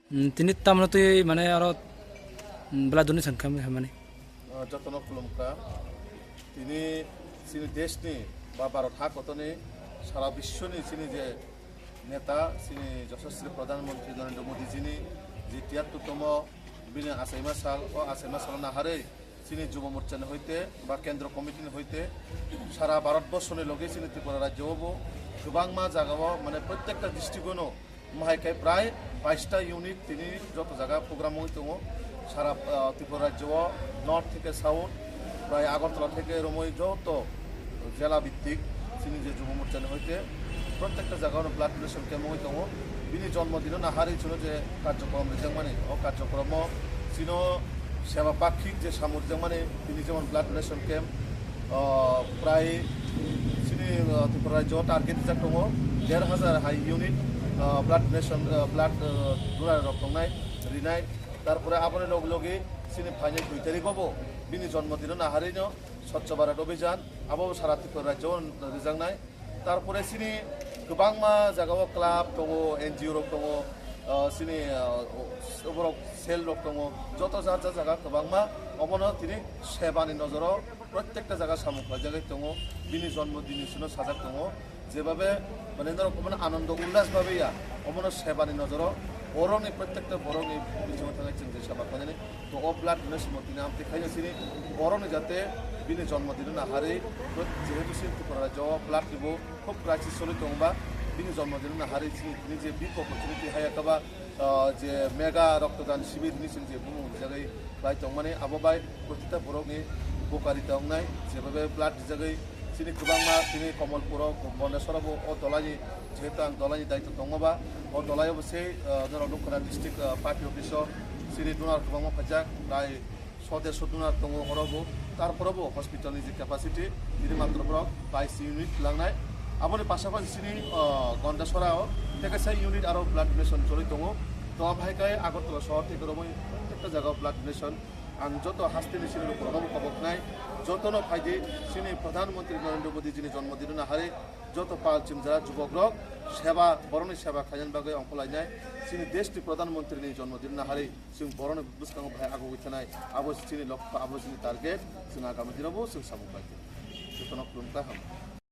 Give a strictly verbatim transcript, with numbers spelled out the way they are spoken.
Hmm, tini tamno twi mane aro, hmm, bela duni sankha mani. Ah, jotono khulumkha. Tini chini deshni ba Bharat ha kotoni sara biswni chini je neta, chini Yashaswi Pradhan Mantri Narendra Modi jini je tiyattu tomo bini achaima sal, o achaima salo naharwi chini Jubo Morcha ni hoite ba Kendro Committee ni hoite sara Bharat borso ni loge chini Tripura rajyo o bo kwbangma jaga o, mane, prottekta district o no Mahai khe prai baista unit tini joto jaga program wngwi tongo. Sara, ah, Tripura rajyo o north theke south, prai Agartala theke romwi joto jela bittik chini je Jubo Morcha ni hoite prottekta jaga o blood donation camp wngwi tongo. Bini jonmo dino naharwi chwngno je karjokrom rijakmani, o karjokromo chino seba pakhik je samung rijakmani, bini jemon blood donation camp, ah, prai chini, ah, Tripura rajyo target rijak tongo der hajar hai unit, ah, blood donation, ah, blood, ah, donor rok tongnai, rinai. Tarpore aboni logi logi chini phainai dui tarikh o bo bini jonmo dino naharwi no Swachh Bharat Abhijan abo sara Tripura rajyo o rijaknai. Tarpore chini kwbangma jaga o club tongo, N G O rok tongo, ah, chini, ah, borok cell rok tongo, joto jar jar jaga kwbangma obono tini sebani nojoro prottekta jaga samung khlaijagwi tongo, bini jonmo din ni sino sajak tongo, jebabe, mane, norok obono anondo ullas babe ya, obono sebani nojoro borokni, prottekta borokni bisingo thangwi chwng je seba khlainani. To o blood donation bo tini amtwi khaina sini borokni jate bini jonmo dino naharwi, jehetu chini Tripura rajyo o blood ni bo khub crisis choli tongba, bini jonmo dino naharwi chini tini je big opportunity haya kaba, ah, je mega roktodan shibir hini chini je bumung rijagwi khlai tongmani, abo bai protita borokni bokari tongnai, jebabe blood rijagwi chini kwbangma tini Komolpuro, Gondasora bo o dolani, jehetu ang dolani daitw tongo ba, o dolai bo se, ah, norok nukha na district, ah, party office o chini donor kwbangma phaijak, prai so derso donor tongo oro bo, tarpore bo hospital ni je capacity tini matro borok bais unit langnai. Aboni pasapasi chini, ah, Gondasora o tekesa unit aro blood donation choli tongo. To amhai khe Agartala sohor theke romwi prottekta jaga o blood donation. Ang joto hasteni chini rok borokno bo koboknai, jotono phaidi chini Pradhan Mantri Narendra Modi jini jonmo dino naharwi joto pal chimjara jubokrok seba, borokni seba khlainani bagwi ongkhorlainai. Chini deshni Pradhan Mantri ni jonmo dino naharwi chwng borokni bwskango bahai agugwi thanai, abo chini lokho, abo chini target, chwng agami dino bo chwng samung khlai tong. Jotono khulumkha, ham.